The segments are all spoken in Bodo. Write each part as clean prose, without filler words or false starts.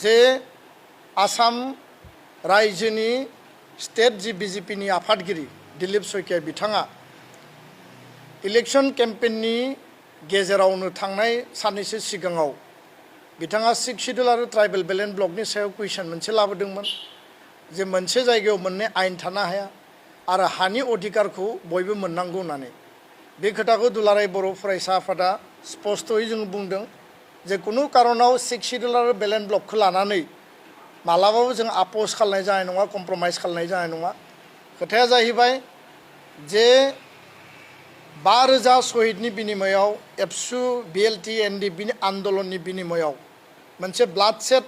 जे आसाम रायजोनि स्टेट जि बीजेपी नि आफादगिरि दिलीप शइकिया बिथाङा इलेक्शन केम्पेननि गेजेरावनो थांनाय साननैसो सिगाङाव बिथाङा 6 शेड्यूल आरो ट्राइबेल बेलेन्स ब्लकनि सायाव कुइसन मोनसे लाबोदोंमोन जे मोनसे जायगायाव मोननै आयेन थानो हाया आरो हानि अधिकारखौ बयबो मोननांगौ होननानै बे खोथाखौ दुलाराय बर' फरायसा आफादा स्पष्टयै जों बुंदों जे कुनु कारनाव 6 शेड्यूल आरो बेलेन्स ब्लकखौ लानानै मालाबाबो जों आपोज खालामनाय जानाय नङा कम्प्रमाइज खालामनाय जानाय नङा खोथाया जाहैबाय जे 5000 शहीदनि बिनिमयाव एबसु बिएलटि एनडिपिनि आन्दोलननि बिनिमयाव मोनसे ब्लाडसेड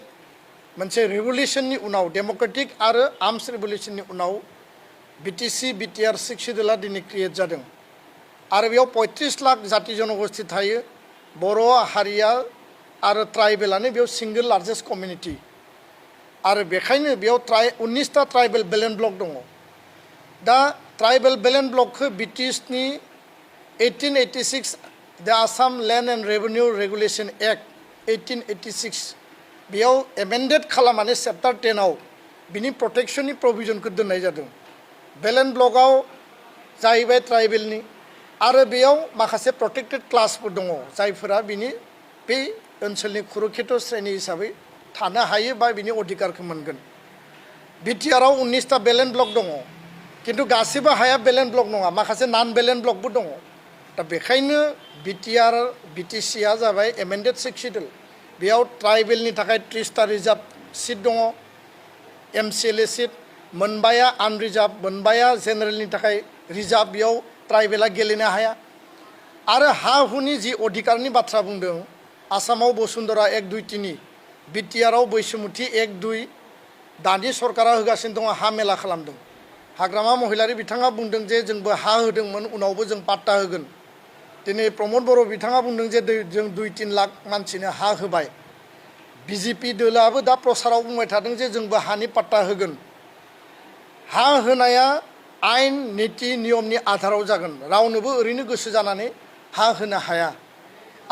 मोनसे रिभलिउसननि उनाव डेमोक्रेटिक आरो आर्म्स रिभलिउसननि उनाव बिटिसि बिटिआर 6 शेड्यूलआ दिनै क्रिएट जादों आरो बेयाव 35 लाख जाति जनगोष्ठी थायो बर' हारिया आरो ट्राइबेलानो बेयाव सिंगल लार्जेस्ट कमिउनिटि आरो बेखायनो बेयाव 19टा ट्राइबेल बेलेन्स ब्लक दङ दा ट्राइबेल बेलेन्स ब्लकखौ ब्रिटिशनि 1886 द Assam land and revenue regulation act 1886 बेयाव एमेन्डेड खालामनानै चैप्टार 10 आव बिनि प्रोटेक्शननि प्रोविजनखौ दोननाय जादों बेलेन्स ब्लकआव जाहैबाय ट्राइबेलनि आरो बेयाव माखासे प्रोटेक्टेड क्लासफोर दङ जायफोरा बिनि बे ओनसोलनि खुरुखेथ' श्रेणी हिसाबै थानो हायो बा बिनि अधिकारखौ मोनगोन बिटिआरआव 19टा बेलेन्स ब्लक दङ किन्तु गासिबो हाया बेलेन्स ब्लक नङा माखासे नन बेलेन्स ब्लकबो दङ दा बेखायनो बिटिआर बिटिसिआ जाबाय एमेन्डेड 6 शेड्यूल बेयाव ट्राइबेलनि थाखाय 30टा रिजार्भ सीट दङ एमसिएलए सीट मोनबाया आनरिजार्भ मोनबाया जेनेरेलनि थाखाय रिजार्भ बेयाव ट्राइबेला गेलेनो हाया आरो हा हुनि जि अधिकारनि बाथ्रा बुंदों आसामाव बसुन्धरा 1, 2, 3 बिटिआरआव बैसोमुथि 1, 2 दानि सरकारा होगासिनो दङ हा मेला खालामदों हाग्रामा महिलारि बिथाङा बुंदों जे जोंबो हा होदोंमोन उनावबो जों पाट्टा होगोन दिनै प्रमद बर' बिथाङा बुंदों जे जों 2-3 लाख मानसिनो हा होबाय बिजेपि दोलाबो दा प्रसाराव बुंबाय थादों जे जोंबो हानि पाट्टा होगोन हा होनाया आयेन नीति नियमनि आधाराव जागोन रावनोबो ओरैनो गोसो जानानै हा होनो हाया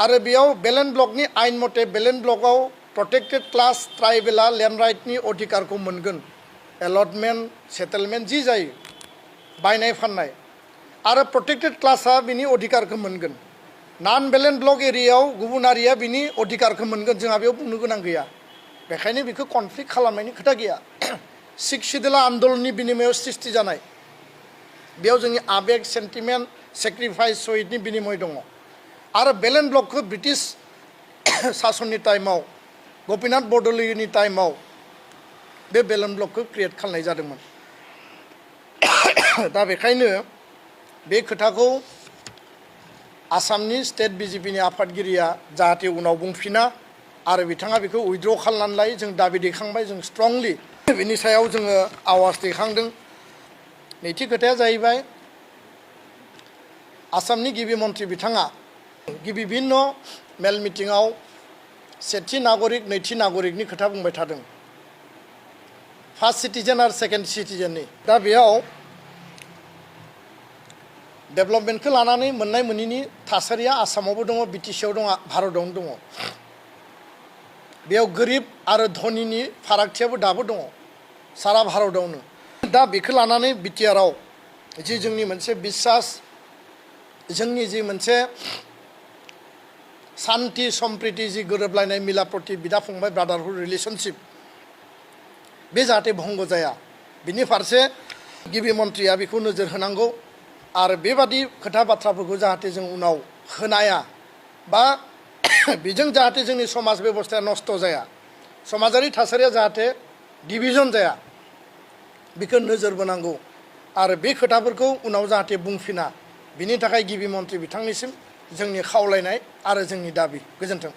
आरो बेयाव बेलेन्स ब्लकनि आयेन मथे बेलेन्स ब्लकआव प्रोटेक्टेड क्लास ट्राइबेला लेन्ड राइटनि अधिकारखौ मोनगोन एलटमेन्ट सेटेलमेन्ट जी जायो बायनाय फाननाय आरो प्रोटेक्टेड क्लासआ बिनि अधिकारखौ मोनगोन नन बेलेन्स ब्लक एरियायाव गुबुन हारिया बिनि अधिकारखौ मोनगोन जोंहा बेयाव बुंनो गोनां गैया बेखायनो बेखौ कनफ्लिक्ट खालामनायनि खोथा गैया 6 शेड्यूलआ आन्दोलननि बिनिमयाव सृष्टि जानाय बेयाव जोंनि आबेग सेन्टिमेन्ट सेक्रिफाइस शहीदनि बिनिमय दङ आरो बेलेन्स ब्लकखौ ब्रिटिश सासननि टाइमाव गपिनाथ बरद'लैनि टाइमाव बे बेलेन्स ब्लकखौ क्रिएट खालामनाय जादोंमोन दा बेखायनो बे खोथाखौ आसामनि स्टेट बीजेपीनि आफादगिरिया जाहाथे उनाव बुंफिना आरो बिथाङा बेखौ उइथड्र खालामनानै लायो जों दाबि दैखांबाय जों स्ट्रंलि बिनि सायाव जोङो आवाज दैखांदों नैथि खोथाया जाहैबाय आसामनि गिबि मन्थ्रि बिथाङा गिबि भिन्न मेल मिटिंआव सेथि नागरिक नैथि नागरिकनि खोथा बुंबाय थादों फार्स्ट सिटिजेन आरो सेकेन्ड सिटिजेननि दा बेयाव डेभेलपमेन्टखौ लानानै मोननाय मोनैनि थासारिया आसामावबो दङ बिटिसिआव दङ भारतआवनो दङ बेयाव गोरिब आरो धनिनि फारागथियाबो दाबो दङ सारा भारतआवनो दा बेखौ लानानै बिटिआरआव जि जोंनि मोनसे बिश्वास जोंनि जि मोनसे शान्ति सम्प्रिति जि गोरोबलायनाय मिलाप्रति बिदा फंबाय ब्रादारहुड रिलेशनशिप बे जाहाथे भंग जाया बिनि फारसे गिबि मन्थ्रिया बेखौ नोजोर होनांगौ आरो बेबादि खोथा बाथ्राफोरखौ जाहाथे जों उनाव होनाया बा बेजों जाहाथे जोंनि समाज बेबस्थाया नष्ट जाया समाजारि थासारिया जाहाथे डिभिजन जाया बेखौ नोजोर बोनांगौ आरो बे खोथाफोरखौ उनाव जाहाथे बुंफिना बिनि थाखाय गिबि मन्थ्रि बिथांनिसिम जोंनि खावलायनाय आरो जोंनि दाबि गोजोन्थों।